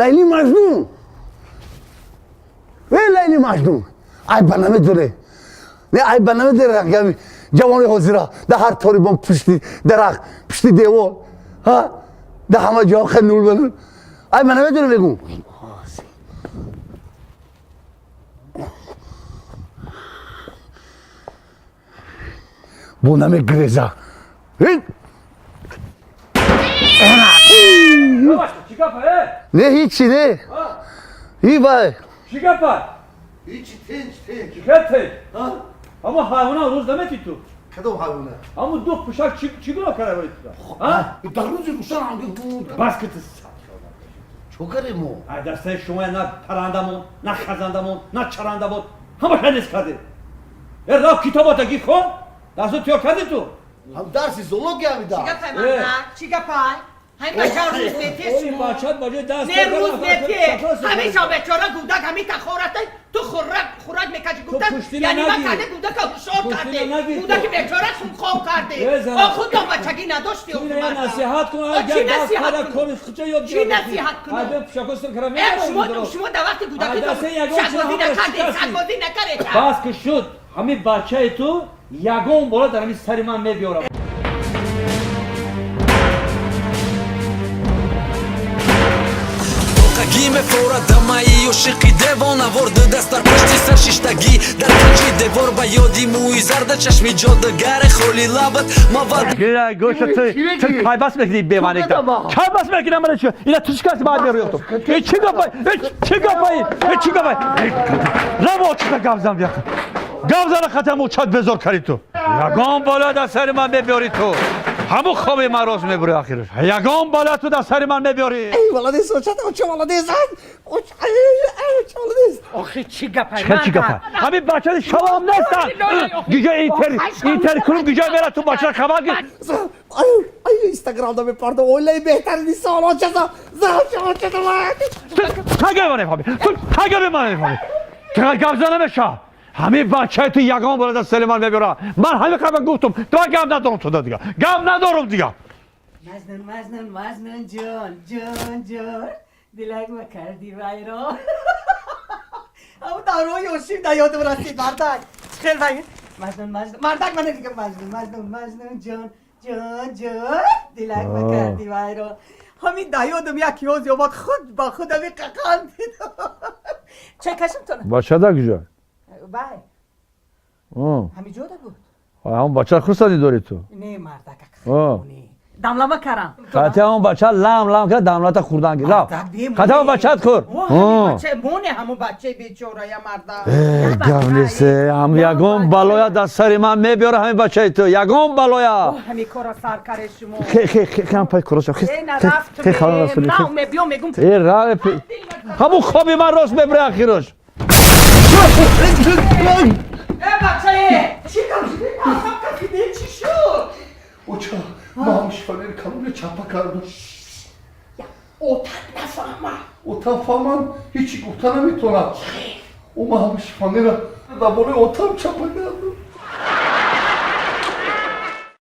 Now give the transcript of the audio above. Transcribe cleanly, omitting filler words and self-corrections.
Лайли Маҷнун, э Лайли Маҷнун, айба намедоре, не, айба намедоре. Ҷавони ҳозира да ҳар торибон, пушти дарахт, пушти девор, ҳа, да ҳама ҷо хел нур бенур. Айба намедоре, мегум. Бо намегреза. Не, ҳичи не, ҳи вай. Чӣ гапа? Ҳичи, тинч, тинч. Чӣ хел тинч? Ҳамо ҳайвона рӯз наметӣ ту? Кадом ҳайвона? Ҳамо ду пушак чӣ гуноҳ карда барои ту? Дар рӯзи рӯшан. Бас ки ту. Чо кардем мо? Ай, дастаи шумо на парандамон, на хазандамон, на чарандамон, ҳамаша нест кардед. Э, рафт китобата ги хон, дарсо тиёр кардӣ ту? Ҳам дарси зоология мида. Чӣ гапай, мардак? Чӣ гапай? Ҳамин бача рӯз мети шумо. Бачат ба ҷои даст. Не, рӯз мети. Ҳамеша бечора гудак ҳамин тахората ту хӯрак хӯрак мекаши гудак. Яъне ман карде гудака ҳушёр карде. Гудаки бечора хунхор карде. О, худто бачагӣ надошти. Насиҳат кун, чӣ насиҳат кори хуча ёд. Чӣ насиҳат кунам? Шумо, шумо дар вақти кӯдакӣ сагбозӣ накардед, сагбозӣ накардед. Бас ки шуд, ҳамин бачаи ту ягон бора дар ҳамин сари ман мебиёрам. Тоқагӣ мефорад дамаи ошиқи девонавор, ду даст дар пушти сар шиштагӣ дар канҷи девор, ба ёди мӯи зарда, чашми ҷодугаре, холи лабат мавад. Гӯша, ту кайбас мекунӣ, беманикда кайбас мекунам. Мана, ина ту чӣ каси баъд мерӯёфтум? Э, чӣ гапай? Э, чӣ гапай? Э, чӣ гапай? Раво, чита гавзам, бияха гавзана хатам учат безор карди ту. Ягон бола дар сари ман мебиёри ту, ҳамун хоби ман рост мебури, ахираш ягон бола ту дар сари ман мебиёрӣ. Молодец, оча, оча, молодец, оча, молодец. Охи, чӣ гапай? Чӣ гапай? Ҳамин бачаи шавам нестан гиҷа интер интер клуб гиҷа мера, ту бача хабар гир. Ай, инстаграмда мепарда, оилаи беҳтарини сол, оча, оча, оча. Тага ман мефаҳми, ту тага ман мефаҳми, гап намеша. Ҳамин бачаи ту ягон бора дар сари ман мебиёра. Ман ҳамин қабл гуфтум, ту гап надорум, ту дига гап надорум дига. Маҷнун, Маҷнун, Маҷнун ҷон, ҷон, ҷон, дилак ма карди вайрон. Ҳамун давраҳои ёшим дар ёдам расид, мардак. Хел вай Маҷнун, Маҷнун, мардак, мана дига Маҷнун, Маҷнун, Маҷнун ҷон, ҷон, ҷон, дилак ма карди вайрон. Ҳамин дар ёдам як ёз ёбад, худ ба худ ҳамин қақанд. Чай кашим тона. Бача да куҷо? Вай ҳамин ҷода буд. Ҳамон бача хурсандӣ дорӣ ту? Не, мардак, дамлама карам. Хати ҳамон бача лам лам кард, дамлата хӯрдан гир, рав хати ҳамон бачаат хӯр. Моне ҳамон бачаи бечора, я мардак. Гап нест, ҳам ягон балоя дар сари ман мебиёра ҳамин бачаи ту, ягон балоя. Ҳамин кора сар каре шумо. Хе, пай короша. Хе, мебиём, мегум. Э, рав, ҳамун хоби ман рост мебуре ахирош. Э, бачае, чӣ кафиде, чӣ шуд? Оча, ман шифонери калоне чапа кардам. Отат нафаҳма. Отам фаҳмам, ҳичи гуфта наметавонам. Ӯ, ман ҳами шифонера дар бораи отам чапа кардам.